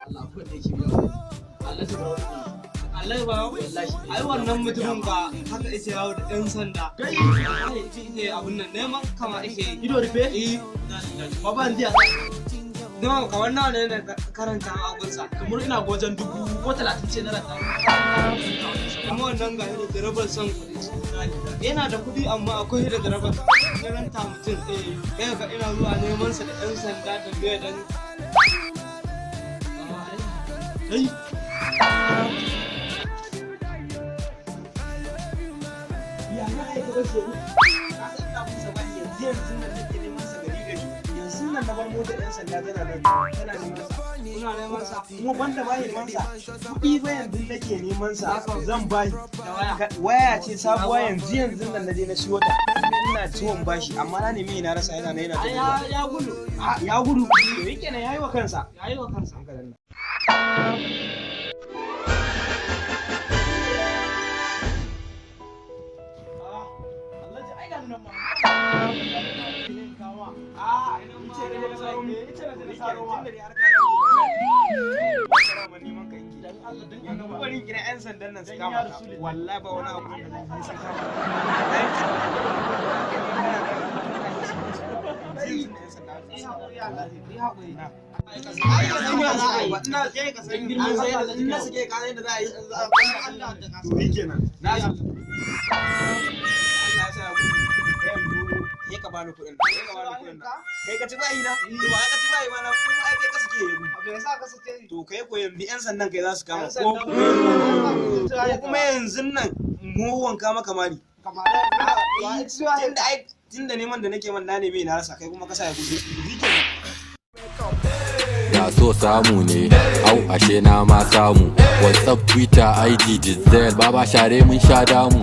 Allah ko da yake biya. Allah ta ba. Allah ba Wallahi. Ai wannan mutumin ba haka yake yawo da ɗan sanda. Kai. Ai ne abun nan neman kama yake yi. Ido rufe? Eh. Baba ndiya. Neman kamar nawa ne na karanta a gunsa? Kamar ina gojan 30,000 ce na rata. Kuma wannan ga da jarabar son kuɗi. Yana da kuɗi amma akwai da jarabar karanta mutum. Eh, kai ga ina zuwa neman sa da ɗan sanda da biya dan Kai. Ya na aika ba shi? Ka san ina bin sa bani yanzu yanzu nan nake neman sa gari gari. Yanzu nan na bar motar yan sanda tana nan tana neman sa. Muna neman sa. Kuma banda ba neman sa, kuɗi fa yanzu nake neman sa zan bashi. Da waya. Waya ce sabuwa yanzu yanzu nan na je na siyo ta. Ina ciwon bashi amma na nemi na rasa, yana yana ta Ai gudu. ya gudu. Ah, ya gudu. To yake nan yayi wa kansa. Ya yi wa kansa. Hankalin nan. Alhaji ai ga nan ma. Ah, ice ne na saro mu. Ice ne na saro ma. Tunda dai har ka dawo. Neman ka yake. Dan Allah dan Yanzu annabi. bari kira 'yan sandan nan su Dan kama ya ka. Rasulullah. Wallahi ba wani abu da zai yi sun kama ka. Yi haƙuri Alhaji, yi haƙuri. Ai yanzu ya za a yi. Ina sai ka san girman sai da in na sake ka san yadda za a yi. Allah da ka To yi kenan. Na ji. Allah ya sa ya gudu. Kai yanzu sai ka bani kuɗin. Sai ka bani kuɗin nan. Kai ka ci bayi na. To ai ka ci bayi ma na kuma ai kai ka sake ya gudu. Me yasa ka sake ni? To kai ko yanzu 'yan sandan kai za su kama Yan ko sandan ko kuma yanzu nan mu wanka maka mari. Kamar ya ci wa. Tunda ai tunda neman da nake man na neme na rasa, kai kuma ka sa ya gudu. Shikenan. Da so samu ne, au ashe na ma samu. WhatsApp, Twitter, IG, Dizel, baba share mun sha damu.